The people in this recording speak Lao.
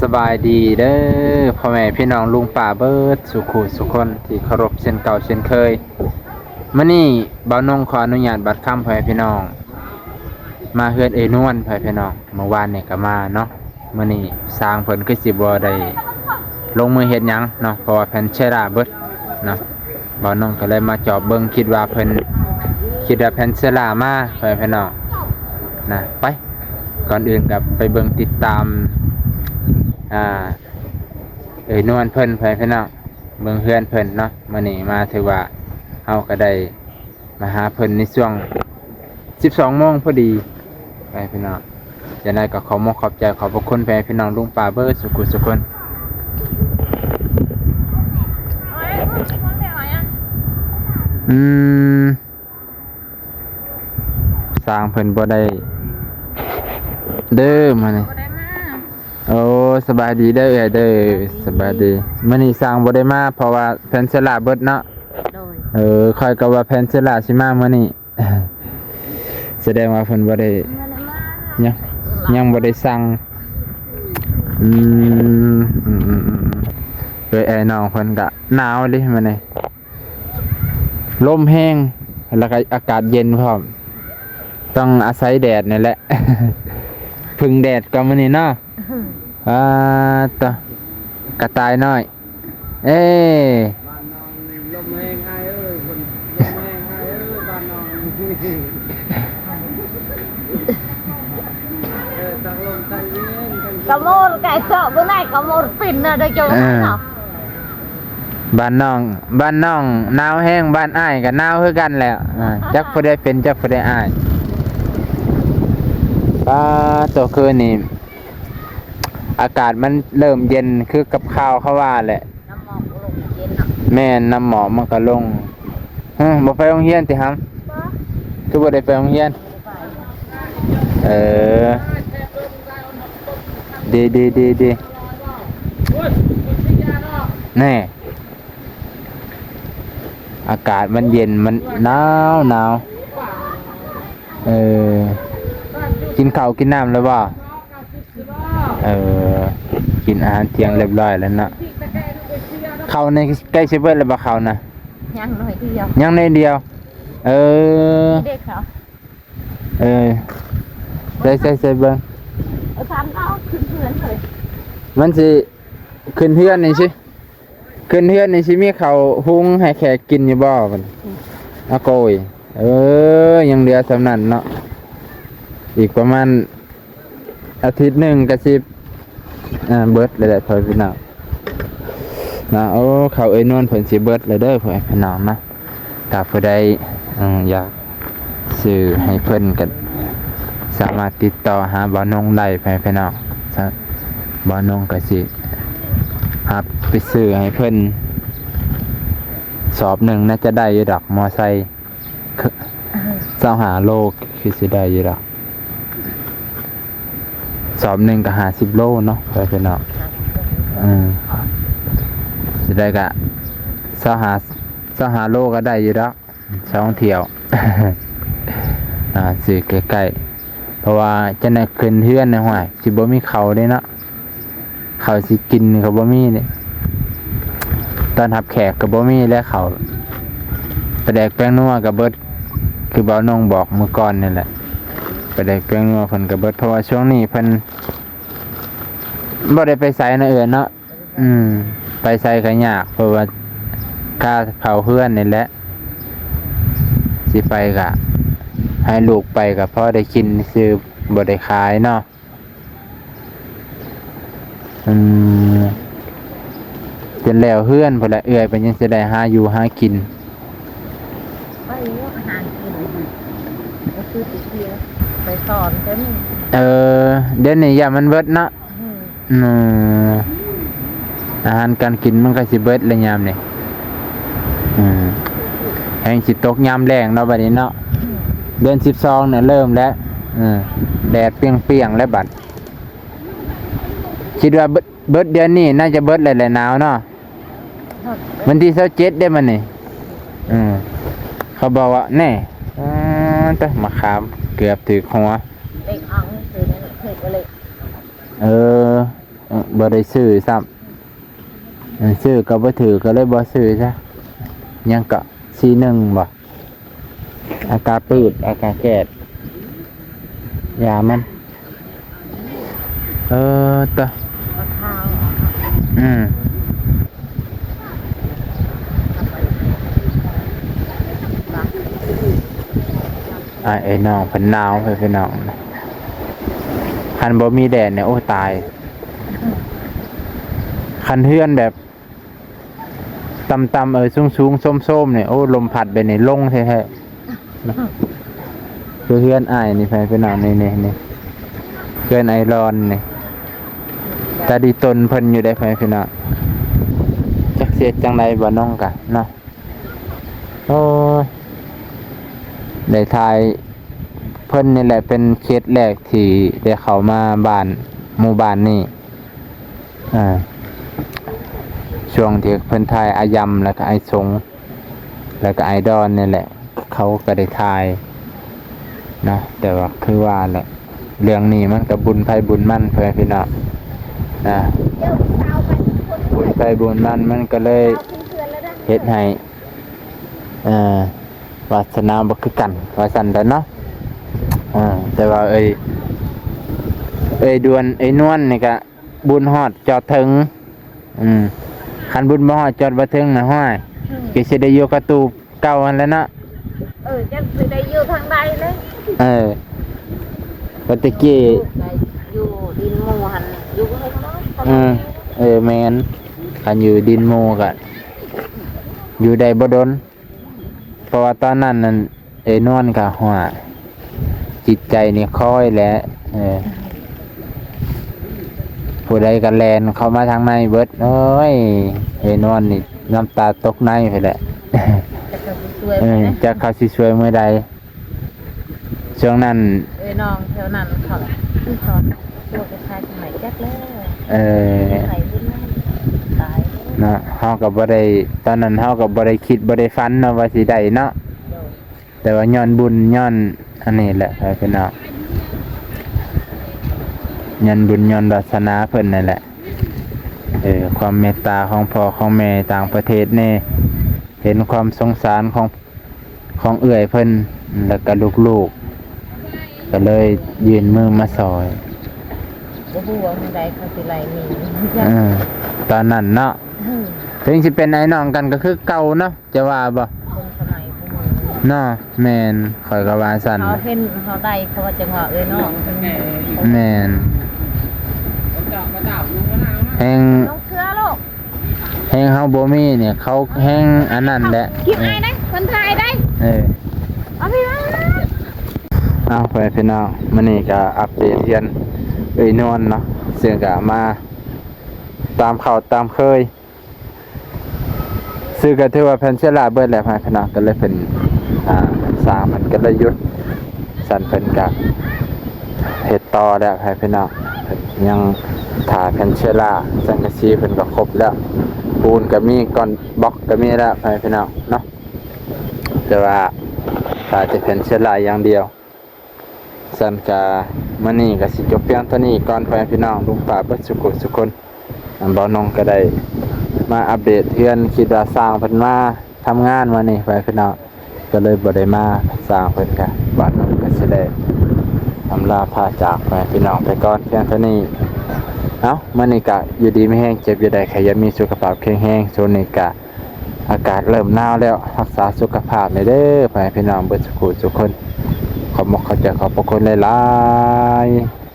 ສະບາຍດີເດີ ພໍ່ແມ່ພີ່ນ້ອງລຸງປ້າເບິດສູ່ຄູ່ສູ່ຄົນທີ່ເຄົາລົບເຊັ່ນເກົ່າເຊັ່ນເຄີຍ. ມື້ນີ້ບ່າວນົງຂໍອະນຸຍາດບັດຄຳ ພໍ່ແມ່ພີ່ນ້ອງ ມາເຮືອນເອື້ອຍນວນ ພໍ່ແມ່ພີ່ນ້ອງ. ເມື່ອວານນີ້ກໍມາເນາະ, ມື້ນີ້ຊ່າງເພິ່ນຄືຊິບໍ່ໄດ້ລົງມືເຮັດຫຍັງເນາະ ເພາະວ່າແຜ່ນເຊລາເບິດເນາະ. ບ່າວນົງກໍເລີຍມາຈອບເບິ່ງ ຄິດວ່າເພິ່ນ ຄິດວ່າແຜ່ນເຊລາມາ ພໍ່ແມ່ພີ່ນ້ອງນະ. ໄປ ກ່ອນອື່ນກໍໄປເບິ່ງຕິດຕາມ ອ່າ ເອື້ອຍນວນເພິ່ນ ພໍ່ແມ່ພີ່ນ້ອງ, ເບິ່ງເຮືອນເພິ່ນເນາະ. ມື້ນີ້ມາຖືວ່າເຮົາກໍໄດ້ມາຫາເພິ່ນໃນຊ່ວງສິບສອງໂມງພໍດີ ພໍ່ແມ່ພີ່ນ້ອງ. ຈັ່ງໃດກໍຂໍມຸກຂອບໃຈຂອບພະຄຸນພໍ່ແມ່ພີ່ນ້ອງລຸງປ້າເບິດສູ່ຄູ່ສູ່ຄົນ. ອືມ ຊ່າງເພິ່ນບໍ່ໄດ້ເດີມື້ນີ້. ບໍ່ໄດ້ມາ. ໂອ້ ສະບາຍດີເດີເອື້ອຍເດີ. ສະບາຍດີ. ສະບາຍດີ. ມື້ນີ້ຊ່າງບໍ່ໄດ້ມາ ເພາະວ່າແຜ່ນເຊລາເບິດເນາະ. ໂດຍ. ເອີ ຂ້ອຍກໍວ່າແຜ່ນເຊລາຊິມາມື້ນີ້. ສະແດງວ່າເພິ່ນບໍ່ໄດ້ ຍັງ ຍັງບໍ່ໄດ້ສັ່ງ. ອືມ ອືມໆໆໆ ເອື້ອຍອ້າຍນ້ອງເພິ່ນກະໜາວເດ້ມື້ນີ້. ລົມແຮງ ແລ້ວກໍອາກາດເຢັນພ້ອມ, ຕ້ອງອາໄສແດດນີ້ແຫຼະ ເພິ່ງແດດກ່ອນມື້ນີ້ເນາະ. ອາ ຕະ ກະຕ່າຍນ້ອຍ ເອ້ ບ້ານນ້ອງລົມແຮງອ້າຍເອີຍ, ຝົນລົມແຮງອ້າຍເອີຍ ບ້ານນ້ອງ. ເອີ ຕັກລົມຕັກເຢັນກັນ ກະໂມນກະເຈາະ ເບິ່ງໄດ້ກະໂມນປິ່ນນະ ໄດ້ເຈົ້າເນາະ. ບ້ານນ້ອງ ບ້ານນ້ອງໜາວແຮງ, ບ້ານອ້າຍກໍໜາວຄືກັນແຫຼະ. ອ່າ ຈັກຜູ້ໃດເປັນ ຈັກຜູ້ໃດອ້າຍ. ປາໂຕ ຄືນນີ້ອາກາດມັນເລີ່ມເຢັນ ຄືກັບຂ່າວເຂົາວ່າແຫຼະ. ນ້ຳໝອກລົງເຢັນເນາະ. ແມ່ນ, ນ້ຳໝອກມັນກໍລົງ. ຮະ, ບໍ່ໄປໂຮງຮຽນຕິຫຳ? ບໍ່. ຄືບໍ່ໄດ້ໄປໂຮງຮຽນ? ເອີ ດີໆໆໆ ແນ່ ອາກາດມັນເຢັນ ມັນໜາວໆ. ເອີ ກິນເຂົ້າກິນນ້ຳແລ້ວບໍ່? ເອີ ກິນອາຫານທ່ຽງຮຽບຮ້ອຍແລ້ວເນາະ. ເຂົ້າໃນໃກ້ຊິເບິດແລ້ວບໍ່ ເຂົ້ານະ? ຍັງໜ້ອຍດຽວ. ຍັງໜ້ອຍດຽວ. ເອີ ເດັກເຂົາ ເອີ ໃສ່ໆໆເບິ່ງ. ເອີ ທາງເຂົາຂຶ້ນເຮືອນເລີຍ. ມັນຊິຂຶ້ນເຮືອນນີ້ຊິ ຂຶ້ນເຮືອນນີ້ຊິມີເຂົ້າຫຸງໃຫ້ແຂກກິນຢູ່ບໍ່ບັດນີ້? ອືມ ອາໂກຍ ເອີ ຍັງເຫຼືອສ່ຳນັ້ນເນາະ. ອີກປະມານອາທິດໜຶ່ງກະຊິ ອ່າ ເບິດແລ້ວແຫຼະ ພໍ່ແມ່ພີ່ນ້ອງນະ. ໂອ້ ເຂົ້າເອື້ອຍນວນເພິ່ນຊິເບິດແລ້ວເດີ ພໍ່ແມ່ພີ່ນ້ອງນະ. ຖ້າຜູ້ໃດ ເອີ ຢາກຊື້ໃຫ້ເພິ່ນກໍສາມາດຕິດຕໍ່ຫາບ່າວນົງໄດ້ ພໍ່ແມ່ພີ່ນ້ອງ. ສະ ບ່າວນົງກໍຊິຮັບໄປຊື້ໃຫ້ເພິ່ນ. ສອບໜຶ່ງໜ້າຈະໄດ້ຢູ່ດອກ ມໍໄຊ ຊາວຫ້າໂລ ຄືຊິໄດ້ຢູ່ດອກ. ສອບໜຶ່ງກໍຫ້າສິບໂລເນາະ ພໍ່ແມ່ພີ່ນ້ອງ. ເອີ ຊິໄດ້ກະຊາວຫ້າ ຊາວຫ້າໂລກໍໄດ້ຢູ່ດອກ ສອງຖ້ຽວ. ອ່າ ຊື້ໃກ້ໆ ເພາະວ່າຈັ່ງໃດຂຶ້ນເຮືອນນະ ຫ້ວຍ ຊິບໍ່ມີເຂົ້າເດ້ເນາະ. ເຂົ້າຊິກິນກໍບໍ່ມີເດ້ ຕ້ອນຮັບແຂກກໍບໍ່ມີແລ້ວເຂົ້າ. ປາແດກແປ້ງນົວກໍເບິດ ຄືບ່າວນົງບອກມື້ກ່ອນນີ້ແຫຼະ. ປາແດກແປ້ງນົວເພິ່ນກໍເບິດ ເພາະວ່າຊ່ວງນີ້ເພິ່ນບໍ່ໄດ້ໄປໃສນະເອື້ອຍເນາະ. ອືມ ໄປໃສກໍຍາກ ເພາະວ່າຄ່າເຜົາເຮືອນນີ້ແຫຼະ. ຊິໄປກໍໃຫ້ລູກໄປ ກໍພໍໄດ້ກິນຊື່ ບໍ່ໄດ້ຂາຍເນາະ. ອືມ ຈົນແລ້ວເຮືອນພຸ້ນແຫຼະ ເອື້ອຍເພິ່ນຍັງຊິໄດ້ຫາຢູ່ຫາກິນ. ໄປຫາກິນ ກໍຄືຊິເສຍໄປສອນເພິ່ນ. ເອີ ດຽວນີ້ຢ້ານມັນເບິດເນາະ. ອືມ ອືມ ອາຫານການກິນມັນກໍຊິເບິດແລ້ວຍາມນີ້. ອືມ ແຮງຊິຕົກຍາມແລ້ງເນາະ ບັດນີ້ເນາະ. ອືມ ເດືອນສິບສອງນີ້ເລີ່ມແລ້ວ. ເອີ ແດດປ່ຽງໆແລ້ວບັດ. ຄິດວ່າເບິດ ເບິດເດືອນນີ້ໜ້າຈະເບິດແລ້ວແຫຼະ ໜາວເນາະ. ວັນທີຊາວເຈັດເດ້ມັນນີ້. ເອີ ເຂົາບອກວ່າ ແນ່ ເອີ ຕະ ມະຂາມເກືອບຖືກຫົວ. ເອີ ເອີ ເອີ ບໍ່ໄດ້ຊື້ຊ້ຳ ເອີ ຊື້ກໍບໍ່ຖືກ ກໍເລີຍບໍ່ຊື້ຊະ. ຫຍັງເກາະ ສີ່ໜຶ່ງ ບໍ່? ອາກາດປືດ ອາກາດແກດ ຢາມັນ ເອີ ຕະ ອືມ ອ້າຍເອີຍ ນ້ອງເພິ່ນໜາວເອີຍ ພີ່ນ້ອງ. ຄັນບໍ່ມີແດດນີ້ ໂອ້ ຕາຍ. ຄັນເຮືອນແບບຕ່ຳໆ ເອີ ສູງໆ ໂຊມໆ ນີ້ ໂອ້ ລົມພັດໄປນີ້ ລົງແທ້ໆ ຄືເຮືອນອ້າຍນີ້ ໄປພີ່ນ້ອງ ນີ້ໆ ເຮືອນອ້າຍລອນນີ້ ຕາດີຕົນເພິ່ນຢູ່ໄດ໋ ໄປພີ່ນ້ອງ. ຈັກຊິເຮັດຈັ່ງໃດບໍ່ ນ້ອງກະເນາະ. ໂອ້ຍ ໄດ້ຖ່າຍ ເພິ່ນນີ້ແຫຼະເປັນເຂດແລກທີ່ໄດ້ເຂົ້າມາບ້ານ ໝູ່ບ້ານນີ້ ອ່າ ຊ່ວງທີ່ເພິ່ນຖ່າຍອາຢຳ ແລ້ວກໍອ້າຍສົງ ແລ້ວກໍອ້າຍດອນນີ້ແຫຼະ ເຂົາກໍໄດ້ຖ່າຍເນາະ. ແຕ່ວ່າຄືວ່າແຫຼະ ເລື່ອງນີ້ມັນກໍບຸນໃຜບຸນມັນ ພໍ່ແມ່ພີ່ນ້ອງ ອ່າ ບຸນໃຜບຸນມັນ ມັນກໍເລີຍເຮັດໃຫ້ ເອີ ວາສະໜາບໍ່ຄືກັນ ວ່າຊັ້ນເດາະເນາະ. ເອີ ແຕ່ວ່າເອີຍ ເອີຍດວນ ເອີຍນວນນີ້ກະບຸນຮອດຈອດເຖິງ. ອືມ ຄັນບຸນບໍ່ຮອດຈອດບໍ່ເຖິງນະ ຫ້ວຍ ອືມ ກໍຊິໄດ້ຢູ່ກະຕູບເກົ່າຫັ້ນແຫຼະເນາະ. ເອີ ຈັກຊິໄດ້ຢູ່ທາງໃດເລີຍ. ເອີ ແຕ່ຕະກີ້ ຢູ່ດິນໝູ່ຫັ້ນ ຢູ່ເທິງເນາະ. ເອີ ເອີ ແມ່ນ ຄັນຢູ່ດິນໝູ່ກະຢູ່ໄດ້ບໍ່ດົນ. ເພາະວ່າຕອນນັ້ນນັ້ນ ເອີນວນກໍ ຫ້ວຍ ຈິດໃຈນີ້ຄອຍແຫຼະ ເອີ ຜູ້ໃດກໍແລ່ນເຂົ້າມາທາງໃນເບິດ. ໂອ້ຍ ເອີນວນນີ້ນ້ຳຕາຕົກໃນພຸ້ນແຫຼະ ຈັກເຂົາຊິຊ່ວຍ ເອີ ມື້ໃດ ຈັກເຂົາຊິຊ່ວຍມື້ໃດ. ຊ່ວງນັ້ນ ເອີ ນ້ອງແຖວນັ້ນເຂົາ ຄືເຂົາ ພວກໄປຂາຍໄມ້ຈັກແລ້ວ ເອີ ໄປເຮັດງານຕາຍເນາະ. ເຮົາກໍບໍ່ໄດ້ ຕອນນັ້ນເຮົາກໍບໍ່ໄດ້ຄິດບໍ່ໄດ້ຝັນເນາະວ່າຊິໄດ້ເນາະ. ໂດຍ ແຕ່ວ່າຍ້ອນບຸນຍ້ອນອັນນີ້ແຫຼະ ພີ່ນ້ອງ ຍ້ອນບຸນຍ້ອນວາສະໜາເພິ່ນນັ້ນແຫຼະ ເອີ ຄວາມເມດຕາຂອງພໍ່ຂອງແມ່ຕ່າງປະເທດແດ່ ເຫັນຄວາມສົງສານຂອງ ຂອງເອື້ອຍເພິ່ນ ແລ້ວກໍລູກໆ ກໍເລີຍຍື່ນມືມາຊ່ອຍ. ບໍ່ຮູ້ວ່າມື້ໃດເຂົາຊິໄລ່ໜີ ເອີ ຕອນນັ້ນເນາະ ເຖິງຊິເປັນອ້າຍນ້ອງກັນກໍຄືເກົ່າເນາະ ຈະວ່າບໍ່ ຄົນສະໄໝຜູ້ມືເນາະ. ແມ່ນ ຂ້ອຍກໍວ່າຊັ້ນ ເຂົາເຫັນເຮົາໄດ້ ເຂົາວ່າຈັ່ງວ່າເອື້ອຍນ້ອງ ແມ່ນ ແຮງ ນ້ອງເສືອລູກ ແຮງເຮົາບໍ່ມີນີ້ ເຂົາແຮງອັນນັ້ນແຫຼະ. ຄລິບອ້າຍໄດ໋ ຄົນຖ່າຍໄດ໋ ເອີ ເອົາໄປ ເອົາໄປພີ່ນ້ອງ ມື້ນີ້ກໍອັບເດດເຮືອນເອື້ອຍນວນເນາະ ເຊິ່ງກໍມາຕາມເຂົ້າຕາມເຄີຍ ຊື່ກໍຖືວ່າແຜ່ນເຊລາເບິດແລ້ວ ພີ່ນ້ອງ ກໍເລີຍເພິ່ນ ອ່າ ຊ່າງເພິ່ນກໍເລີຍຢຸດ ຊັ້ນເພິ່ນກະເຮັດຕໍ່ແລ້ວໃຫ້ພີ່ນ້ອງ ເພິ່ນຍັງຖ້າແຜ່ນເຊລາ ສັງກະສີເພິ່ນກໍຄົບແລ້ວ ປູນກໍມີ ກ້ອນບລັອກກໍມີແລ້ວໃຫ້ພີ່ນ້ອງເນາະ ແຕ່ວ່າຖ້າແຕ່ແຜ່ນເຊລາຢ່າງດຽວ. ຊັ້ນກະມື້ນີ້ກໍຊິຈົບພຽງເທົ່ານີ້ກ່ອນ ພໍ່ແມ່ພີ່ນ້ອງ ລຸງປ້າເບິດສຸຂູສຸຄົນ. ບ່າວນົງກໍໄດ້ມາອັບເດດເຮືອນ ຄິດວ່າຊ່າງເພິ່ນມາທຳງານມື້ນີ້ ພໍ່ແມ່ພີ່ນ້ອງ ກໍເລີຍບໍ່ໄດ້ມາ. ຊ່າງເພິ່ນກະ ບ່າວນົງກໍຊິໄດ້ອຳລາພາຈາກ ພໍ່ແມ່ພີ່ນ້ອງ ໄປກ່ອນພຽງເທົ່ານີ້. ເອົ້າ ມື້ນີ້ກະຢູ່ດີມີແຮງ ເຈັບຢ່າໄດ້ ໄຂ້ຢ່າມີ ສຸຂະພາບແຂງແຮງ. ຊ່ວງນີ້ກະອາກາດເລີ່ມໜາວແລ້ວ ຮັກສາສຸຂະພາບແດ່ເດີ ພໍ່ແມ່ພີ່ນ້ອງເບິດສຸຂູສຸຄົນ. ຂອບອົກຂອບໃຈຂອບພະຄຸນຫຼາຍໆ.